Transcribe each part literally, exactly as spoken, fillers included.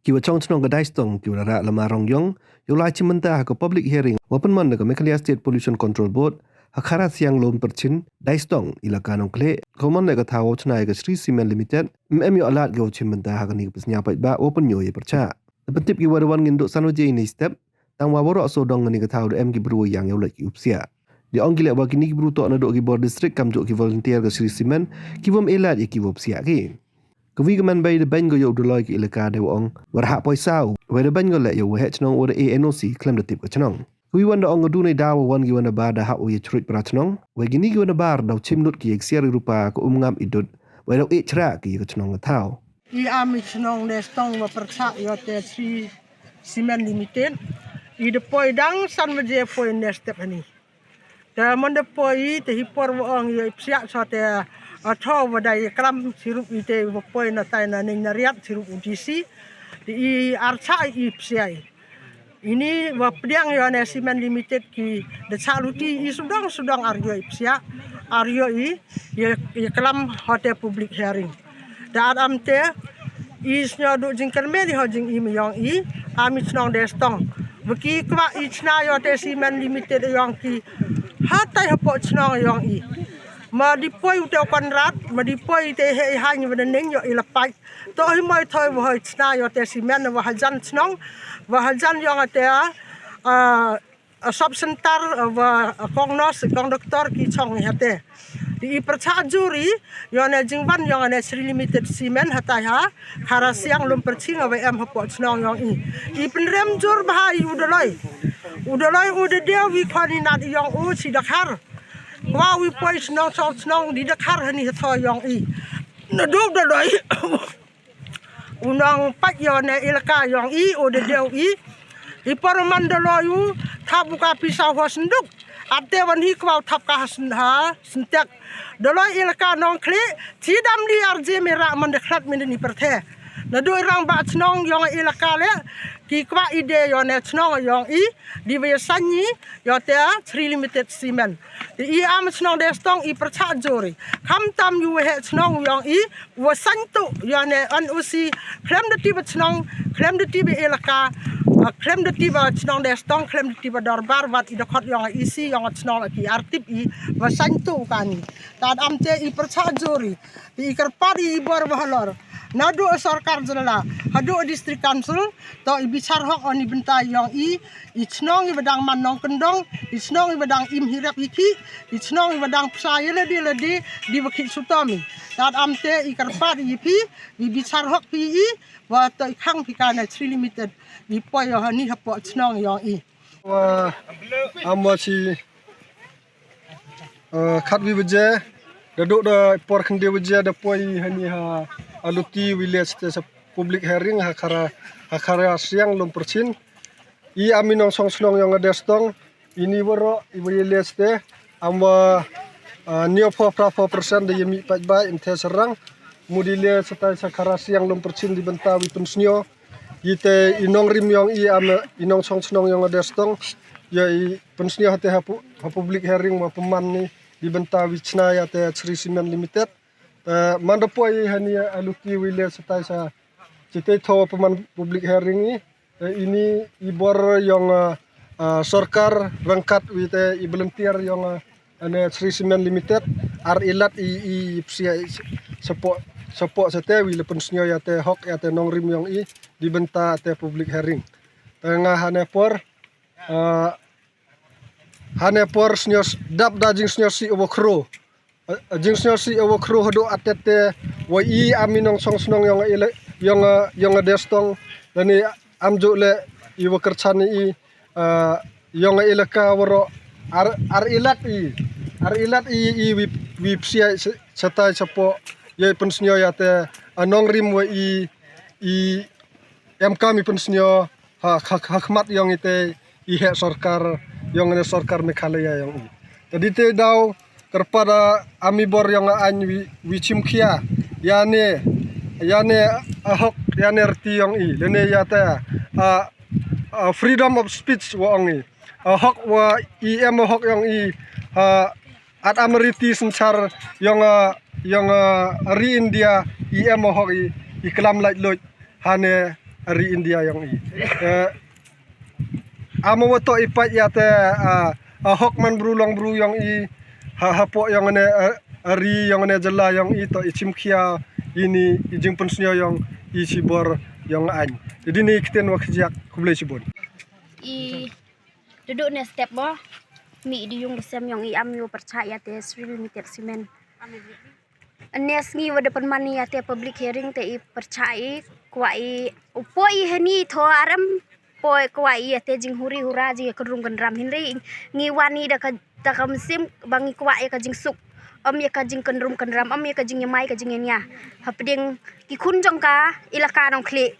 Ki wa chong chnong ka Daistong ki wa rah lama rong yong yow lai chimbynta ha ka public hearing wa pynman da ka Meghalaya State Pollution Control Board ha Kharasiang Lum Pyrchin, Daistong, Elaka Nongkhleh, ka man da ka thaw wow chna ya ka Shree Cement Limited, em em yow lad ki wow chimbynta ha kani ka pynsñiaw paidbah wow pynñiaw ya pyrchah. Da pyntip ki wa da wan ngin duh san waje ini step, tang wa waroh sawdong kani ka thaw da em ki bru wa yang yow lait ki u psiah. Da ong ki leh wa kini ki bru toh na duh ki bor district kamjooh ki volunteer ka Shree Cement ki wa em e lad ya ki wow psiah ki. Ka wi ka man bei da beiñ ko yow u Daloi ka Elaka da wa ong wa da hap poisa u, wa da beiñ ko leh yow wa heh chnong wa da e N O C khlem da tip ka chnong. Ka wi wan da ong ka du nei da wa wan ki wan da bar da hap u ya chruit para chnong, wa kini ki wan da bar da u chim lut ki ya ki siar i rupa ka um ngap i dud, wa da u e chra ki ya ka chnong ka thaw. I am i chnong Daistong wa pyrchah yow te Shree Cement Limited. I da poi dang san waje poi ne step hani. Te man da poi i te hi por wa ong yow i psiah sa te, a, thaw wa da i klam sirup i te wa poi na tai na ning na riat sirup u D C. Te i archah i psiah i. Ini wa pdiang yow ne Cement Limited ki da chah luti i sudong sudong ar yow i psiah, ar yow i, ya, ya klam ha te public hearing. Da at am te, i sñiaw duh jingkyrmen i ha jingim yong i, am i chnong Daistong. Wa ki kwah i chna yow te Cement Limited yong ki, hatai hapoh chnong yong i. Ma di poi u te u Conrad, ma di poi te he i haiñ wa da ning yow i la pait. Toh hi moi thoi wa hoi chna yow te cement wa hajan chnong, wa hajan yong a te, a, a, sub center, a, wa, a, kong nurse, kong doctor ki chong i ha te. Te i pyrchah jur i yow ne jingwan yong ne Shree Limited Cement hatai ha Kharasiang Lum Pyrchin wa em hapoh chnong yong i. I pynrem jur bha i u Daloi. U Daloi u da deu wi khon i nat i yong u chi da khar. Kwah wi poi chnong chong chnong di da khar hani ha thaw yong i. Na duh u Daloi. U nongpait yow ne Elaka yong i, u da deu i. I por man Daloi u thap u ka pisa ha synduk. At te wan hi kwah u thap ka ha syn-, ha syntek. Daloi Elaka Nongkhleh, chi dam li ar je me rah man da khlad me ni pyrthe. Na duh i rangbah chnong yong Elaka leh, ki kwah i de yow ne chnong yong i, di wa ya saiñ i yow te Shree Limited Cement. Te i am chnong Daistong i pyrchah jur i. Khamtam yow wa heh chnong yong i, wa saiñ tuh yow ne N O C, khlem da tip a chnong, khlem da tip a Elaka, a, khlem da tip a chnong Daistong, khlem da tip a dorbar, wat i da khot yong a E C yong a chnong la ki ar tip i, wa saiñ tuh kani. Tad am te i pyrchah jur i, te i kyrpad i i bor wa halor. Na duh a sorkar jylla, ha duh a District Council, toh i bichar hok ha ni bynta yong i, i chnong i wa dang man nongkyndong, i chnong i wa dang im hi rep hi khih, i chnong i wa dang psa ya lade lade, di wa khih sutom i. Tad am te i kyrpad i phi, i bichar hok phi i, wa toh i khang phi ka ne Shree Limited, i poi yow ha ni hapoh chnong yong i. Wa, am wa chi, eh, khatwi waje, da duh da por khyndai waje, da poi ha ni ha, a, luti village te sa public hearing ha Khara, ha Kharasiang Lum Pyrchin. I am i nongchong chnong yong a Daistong, ini waroh, i wa ya leh ste, am wa, ah, hynñiewphaw phraphaw percent da ya mih paidbah, im the sarang, mut i leh sa tai sa Kharasiang Lum Pyrchin di bynta wi pynsñiaw, i te i nongrim yong i am i nongchong chnong yong a Daistong, ya i pynsñiaw ha te ha pu-, ha public hearing wa pynman ni, di bynta wi chna ya te Shree Cement Limited. Te man da poi ha ni a luti wi leh sa tai sa, chi te thaw pynman public hearing i, te ini i bor yong, ah, ah, sorkar ryngkat wi te i volunteer yong, ah, ne Shree Cement Limited, ar i lad i, i psiah i support, support sa te wi le pynsñiaw ya te hok ya te nongrim yong i, di bynta te public hearing. Te nga ha ne por, ah, ha ne por sñiaw s-, dap da jingsñiawsih wa khro. A, a, jingsñiawsih wa khro haduh atet te, wa i am i nongchong chnong yong a Ele-, yong a, yong a Daistong, lane am jooh le i wa kyrchan i, a, yong a Elaka waroh, ar, ar i lad i, ar i lad i, i wi, wi psiah sa, sa tai sa poh, ya i pynsñiaw ya te, a, nongrim wa i, i em kam i pynsñiaw, ha, ha, ha khmat yong i te, i heh sorkar, yong ne sorkar Meghalaya yong i. Te di te daw, kyrpad da, am i bor yong a aiñ wi, wi chimkhia, ya ne, ya ne, a hok, ya ne rti yong i, lane ya te, a, a freedom of speech wa ong i. A hok wa i em a hok yong i, a, at am rti synchar yong a, yong a ri India, i em a hok i, i klam laitluid, ha ne, ari India yong i. Eh, ama wa toh i pait ya te, ah, ah, hok man bru long bru yong i, ha, hapoh yong ne, ah, ari yong ne jylla yong i toh i chimkhia, ini i jingpynsngew yong i chibor yong aiñ. Ini i ktien wa khajiak, khublei chibun. I dudu ne step mo, mi i di yung sem yong i am yu pyrchah ya te Sri Limited Cement. Ane sngi wa da pynman i ya te public hearing te i pyrchah i, kwah i, u poi i hani tho arem poi kwah i ya te jinghuri hura jingkynrum kynram, hynrei ngi wan i da ka, da ka mynsiem ba ngi kwah ya ka jingsuk, om ya ka jingkynrum kynram, om ya ka jingyamai ka jingyañia hapdeng ki khun jong ka ilaka Nongkhlieh.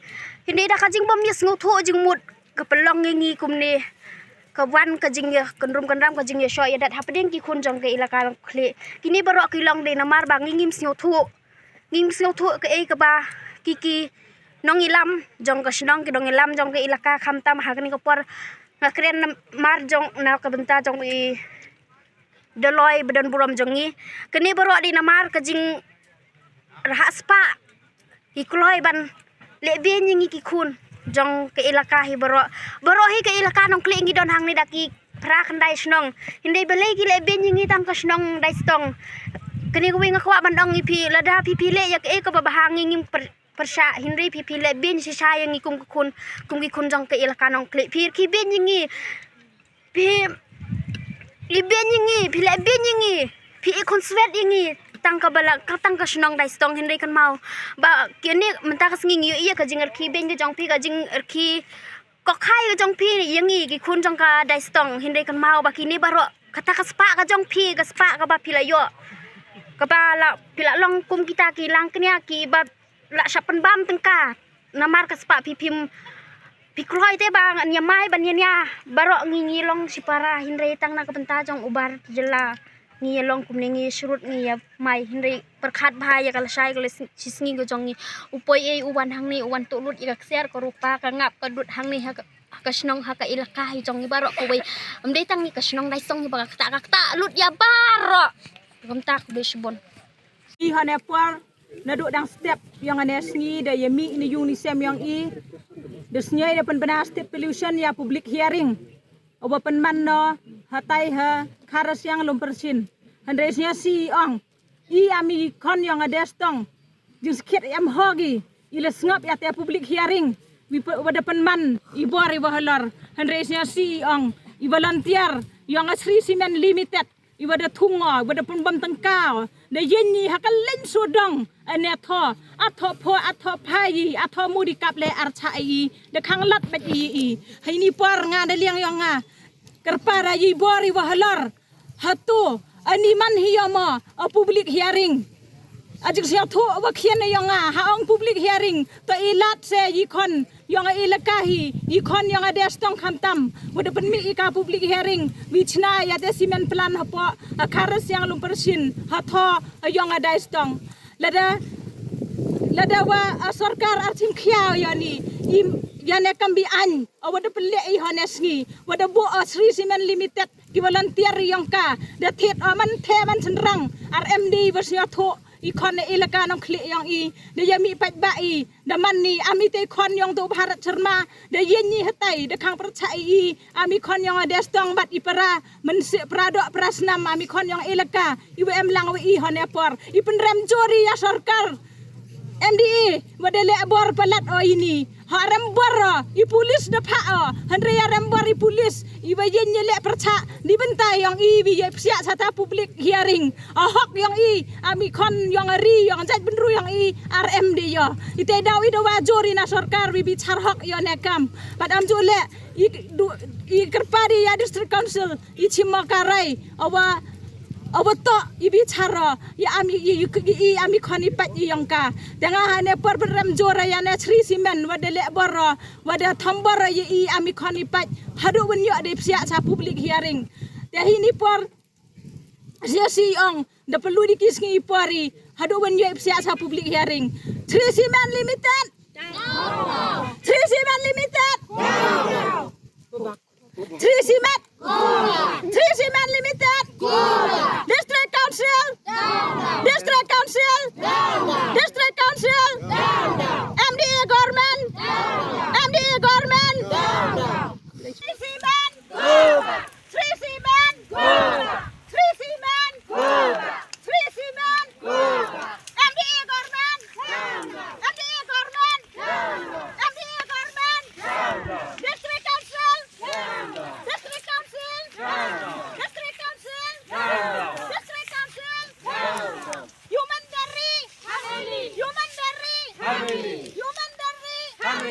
Hynrei da ka jingbym ya sngewthuh jingmut ka pynlong ya ngi kumne, ka wan ka jingyakynrum kynram, ka jingyashoh yadat hapdeng ki khun jong ka ilaka Nongkhlieh. Kini baroh ki long de namar ba ngi ngim sngewthuh. Ngim sngewthuh ka ei kaba ki ki nongilam jong ka shnong, ki nongilam jong ka ilaka, khamtam ha kani ka por nga kren namar jong na ka bynta jong i Doloi ba don burom jong ngi. Kani baroh de namar ka jingrhah spah ki kloi ban lehbeiñ ya ngi ki khun jong ka ilaka hi baroh. Baroh hi ka ilaka Nongkhlieh ngi don hangne da ki phra khyndai shnong. Hynrei balei ki lehbeiñ ya ngi tang ka shnong Daistong? Kani ka wi nga kwah ban ong i phi, lada phi phi leh ya ka ei kaba bha ngi ngim pyr-, pyrshah, hynrei phi phi lehbeiñ shisha ya ngi kum ki khun, kum ki khun jong ka ilaka Nongkhlieh. Phi ki beiñ ya ngi, phi i beiñ ya ngi, phi lehbeiñ ya ngi, phi i khun swet ya ngi tang ka bala, ka tang ka shnong Daistong, hynrei kynmaw ba kini mynta ka sngi ngi ïohi ya ka jingrkhie beiñ ka jong phi, ka jingrkhie kokhai ka jong phi ya ngi ki khun jong ka Daistong, hynrei kynmaw ba kini baroh kata ka spah ka jong phi, ka spah kaba phi la ïoh, kaba la phi la long kum kita ki langknia kiba la shah pynbam tyngka. Namar ka spah phi phim, phi kloi te ba ngan ya mai ban ya nia. Baroh ngi ngi long shi para, hynrei tang na ka bynta jong u bar jylla ngi ya long kumne, ngi shrut ngi ya mai, hynrei pyrkhat bha ya ka lashai ka la shisngi ka jong ngi. U poi ei, u wan hangne, u wan tuh lut ya ka ksiar ka rupa, ka ngap ka dud hangne ha ka, ha ka shnong, ha ka ilaka hi jong ngi baroh kawei. Ym dei tang ngi ka shnong Daistong hi ba ka kata, ka kata lut ya baroh. Kumta khublei shibun. I hane por, naduh dang step yong ane sngi da ya mih ni yung ni sem yong i, da sngei da pynbna step pollution ya public hearing uba pynman noh hatai ha Kharasiang Lumpyrsin. Hynrei sngei si ong i ami khon yong a Daistong, jingskhiat em hok i, i la sngap ya te public hearing wi pe-, wa da pynman i bor i wa halor. Hynrei sngei si ong i volunteer yong a Sri Cement Limited, i wa da thung o, wa da pynbam tyngka o, da yin i ha ka leng sodong, ane tho, a tho pho, a tho phai i, a tho mudi kap le archa i, da khang lat bat i i. Hei ni por nga da liang yong nga, kyrpad ra i bor i wa halor. Hato ani man hi ya mo a public hearing? A jingsngewthuh wa khian yong nga ha ong public hearing, to i lat se i khon yong a ilaka hi, i khon yong a Daistong khamtam, wa da pynmih i ka public hearing wi chna ya te cement plant hapoh a Kharasiang Lumpyrsin, ha tho yong a Daistong. Lada, lada wa a sorkar ar chimkhia ya ni, i, ya ne kam bi aiñ, a wa da pynleh i hane sngi, wa da buh a Sri Cement Limited ki volunteer yong ka, da thied o man the man chynrang, ar em di wa sngewthuh i khon ilaka Nongkhlieh yong i, da ya mih paidbah i, da man ni, ami te khon yong tu Bharat Sharma, da yin i hatai, da khang pyrchah i, ami khon yong a Daistong bat i para, man si para doh para snam, ami khon yong ilaka, i wa em lang wa i hane por, i pynrem jur i ya sorkar M D A, wa da leh bor palat o ini. Ha rem bor o, i pulis da phah o, hynrei ya rem bor i pulis, i wa yin ya leh pyrchah, ni bynta yong i, wi ya psiah sata public hearing. A hok yong i, ami khon yong a ri, yong a jait bynru yong i, ar em de yo. I te daw i da wa jur i na sorkar, wi bichar hok yo ne kam. Pat am ju leh, i du, i kyrpad i ya District Council, i chim mo ka rai, a wa, a wa toh, i bichar o, ya ami, i, i, i, i ami khon i pait i yong ka. Te nga hane por pynrem jur ya ne Sri Cement, wa da leh bor o, wa da thom bor o ya i ami khon i pait. Haduh wan yoh de psiah sa public hearing. Te hi ni por, sia si ong, da pynlut i ki sngi i por i, haduh wan yoh i psiah sa public hearing. Sri Cement Limited! Sri Cement Limited! Sri Cement! Sri Cement Limited! District Council! District Council! District Council! M D A government!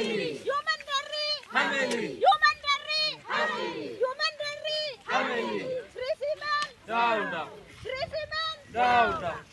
Human dairy. Human dairy. Human dairy. Free semen. Down, down. Free semen. Down, down.